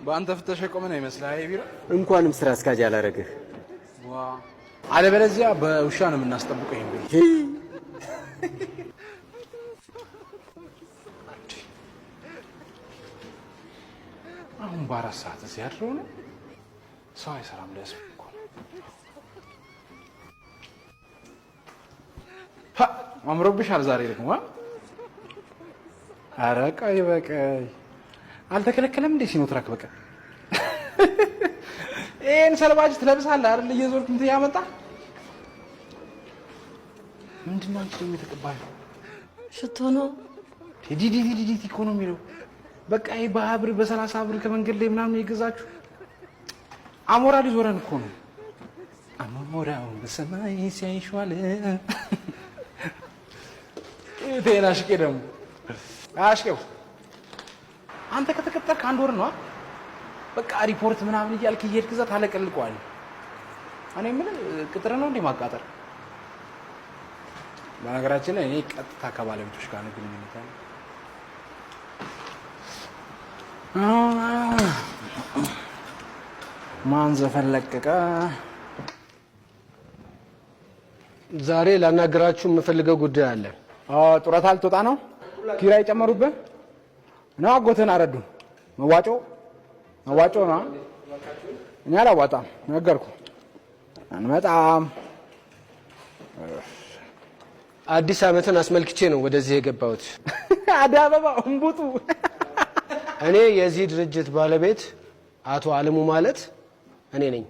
በአንተ ፍተሻ የቆመ ነው ይመስልህ? አይ ቢራ እንኳንም ስራ አስኪያጅ አላረግህ። ዋ አለበለዚያ በውሻ ነው የምናስጠብቀው። ይሄን ቤት አሁን በ4 ሰዓት እዚህ አድረው ነው ሰው አይሰራም። ለህዝብ እኮ ነው። አምሮብሻል ዛሬ ደግሞ። ኧረ ቀይ በቀይ አልተከለከለም እንዴ ሲኖትራክ? በቀን ይሄን ሰልባጅ ትለብሳለህ አይደል? እየዞርክ እንትን ያመጣ ምንድን ነው? አንቺ ደግሞ የተቀባሽው ሽቶ ነው። ዲዲዲ ዲዲዲ እኮ ነው የሚለው። በቃ ይሄ በ20 ብር በ30 ብር ከመንገድ ላይ ምናምን የገዛችሁ አሞራ ሊዞረን እኮ ነው። አሞራው በሰማይ ሲያይሸዋል። ጤና አሽቄ ደግሞ አሽቄው አንተ ከተቀጠርክ አንድ ወር ነው። በቃ ሪፖርት ምናምን እያልክ እየሄድክ እዛ ታለቀልቀዋለህ። እኔ የምልህ ቅጥር ነው እንዴ ማቃጠር? በነገራችን ላይ እኔ ቀጥታ ከባለቤቶች ጋር ነው ግንኙነት ያለው። ማን ዘፈን ለቀቀ? ዛሬ ላናገራችሁ የምፈልገው ጉዳይ አለ። ጡረታ ልትወጣ ነው? ኪራይ ጨመሩብህ ነው? አጎትህን አረዱ። መዋጮ መዋጮ ነው። እኔ አላዋጣም፣ ነገርኩህ። አንመጣም። አዲስ ዓመትን አስመልክቼ ነው ወደዚህ የገባሁት። አደይ አበባ እምቡጡ። እኔ የዚህ ድርጅት ባለቤት አቶ አለሙ ማለት እኔ ነኝ፣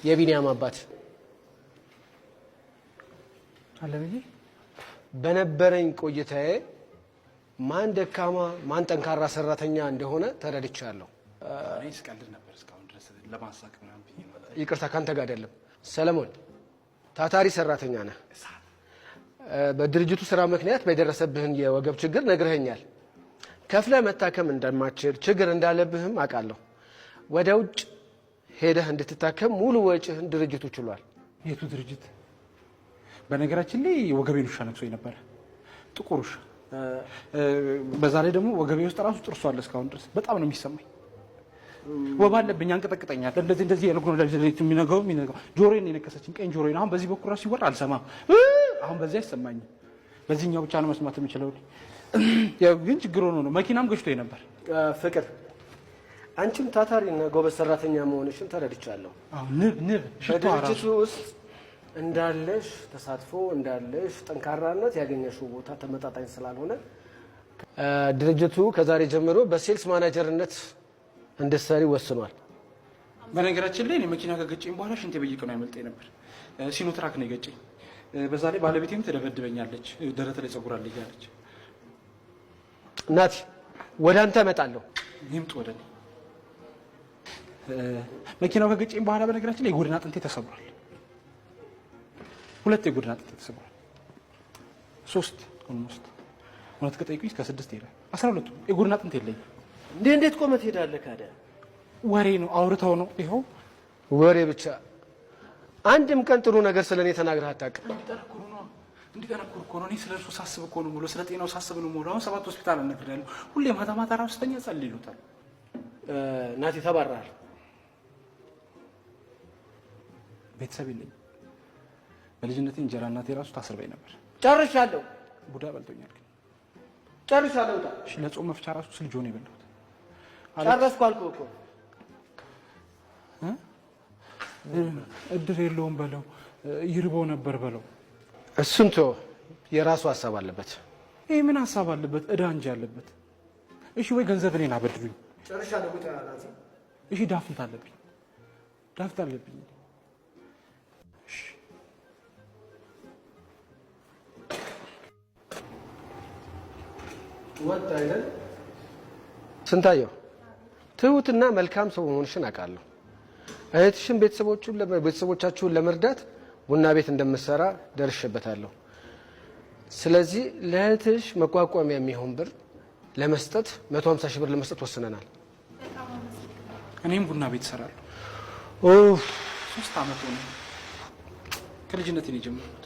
የቢኒያም አባት። አለምዬ፣ በነበረኝ ቆይታዬ ማን ደካማ ማን ጠንካራ ሰራተኛ እንደሆነ ተረድቻለሁ። እኔ ስቀልድ ነበር እስካሁን ድረስ ለማሳቅ ምናምን ብዬ ነው። ይቅርታ ካንተ ጋር አይደለም። ሰለሞን ታታሪ ሰራተኛ ነህ። በድርጅቱ ስራ ምክንያት በደረሰብህን የወገብ ችግር ነግረኸኛል። ከፍለህ መታከም እንደማትችል ችግር እንዳለብህም አውቃለሁ። ወደ ውጭ ሄደህ እንድትታከም ሙሉ ወጪህን ድርጅቱ ችሏል። የቱ ድርጅት? በነገራችን ላይ ወገቤን ውሻ ነክሶኝ ነበረ፣ ጥቁር ውሻ። በዛ ላይ ደግሞ ወገቤ ውስጥ ራሱ ጥርሱ አለ እስካሁን ድረስ። በጣም ነው የሚሰማኝ። ወባ አለብኝ፣ አንቀጠቅጠኛል። እንደዚህ እንደዚህ ያልኩ ነው የሚነገው የሚነገው። ጆሮዬን ነው የነከሰችኝ፣ ቀኝ ጆሮዬን። አሁን በዚህ በኩል ራሱ ሲወራ አልሰማም። አሁን በዚህ አይሰማኝም፣ በዚህኛው ብቻ ነው መስማት የምችለው። ያው ግን ችግር ሆኖ ነው። መኪናም ገጭቶኝ ነበር። ፍቅር፣ አንቺም ታታሪና ጎበዝ ሰራተኛ መሆንሽን ተረድቻለሁ። አዎ፣ ንብ ንብ ሽታዋ ራሱ። በድርጅቱ ውስጥ እንዳለሽ ተሳትፎ እንዳለሽ ጠንካራነት ያገኘሽው ቦታ ተመጣጣኝ ስላልሆነ ድርጅቱ ከዛሬ ጀምሮ በ sales manager ነት እንድትሰሪ ወስኗል። በነገራችን ላይ እኔ መኪና ከገጨኝ በኋላ ሽንቴ በየቀኑ ያመልጠኝ ነበር። ሲኖትራክ ነው የገጨኝ። በዛ ላይ ባለቤቴም ትደበድበኛለች፣ ደረት ላይ ጸጉር አለ እያለች። ናቲ፣ ወደ አንተ እመጣለሁ። ይምጡ ወደ እኔ። መኪናው ከገጨኝ በኋላ በነገራችን ላይ የጎድን አጥንቴ ተሰብሯል። ሁለት የጎድን አጥንቴ ተሰብሯል። ሶስት almost። እውነት ከጠይቁኝ እስከ ስድስት ይሄዳል። 12ቱ የጎድን አጥንት የለኝም። እንዴ እንዴት ቆመህ ትሄዳለህ ካዲያ? ወሬ ነው አውርተው ነው ይኸው። ወሬ ብቻ። አንድም ቀን ጥሩ ነገር ስለ እኔ ተናግረህ አታውቅም። እንዲጠነክሩ ነው እንዲጠነክሩ እኮ ነው። እኔ ስለ እርሱ ሳስብ እኮ ነው የምውለው፣ ስለ ጤናው ሳስብ ነው የምውለው። አሁን ሰባት ሆስፒታል እነግርሃለሁ። ሁሌ ማታ ማታ ራሱ ስተኛ ጸልይ ይሉታል። ናቲ ተባረሃል። ቤተሰብ የለኝም። በልጅነቴ እንጀራ እናቴ ራሱ ታስርበኝ ነበር። ጨርሻለሁ። ቡዳ በልቶኛል። ግን ጨርሻለሁ። ውጣ። እሺ፣ ለጾም መፍቻ ራሱ ስልጆ ነው የበላሁት። ጨረስኩ አልኩህ እኮ። እድር የለውም በለው፣ ይርበው ነበር በለው። እሱን ተወው፣ የራሱ ሀሳብ አለበት። ይህ ምን ሀሳብ አለበት? እዳ እንጂ አለበት። እሺ ወይ ገንዘብ እኔን አበድሩኝ። ጨርሻለሁ። ውጣ ናቲ። እሺ ዳፍንት አለብኝ፣ ዳፍንት አለብኝ። እሺ ወጣ አይደል? ስንታየው ትሁትና መልካም ሰው መሆንሽን አውቃለሁ። እህትሽን ቤተሰቦቻችሁን ለመርዳት ቡና ቤት እንደምትሰራ ደርሼበታለሁ። ስለዚህ ለእህትሽ መቋቋሚያ የሚሆን ብር ለመስጠት 150 ሺህ ብር ለመስጠት ወስነናል። እኔም ቡና ቤት እሰራለሁ። ኡፍ 3 ዓመት ሆነ። ከልጅነቴ ነው የጀመርኩት።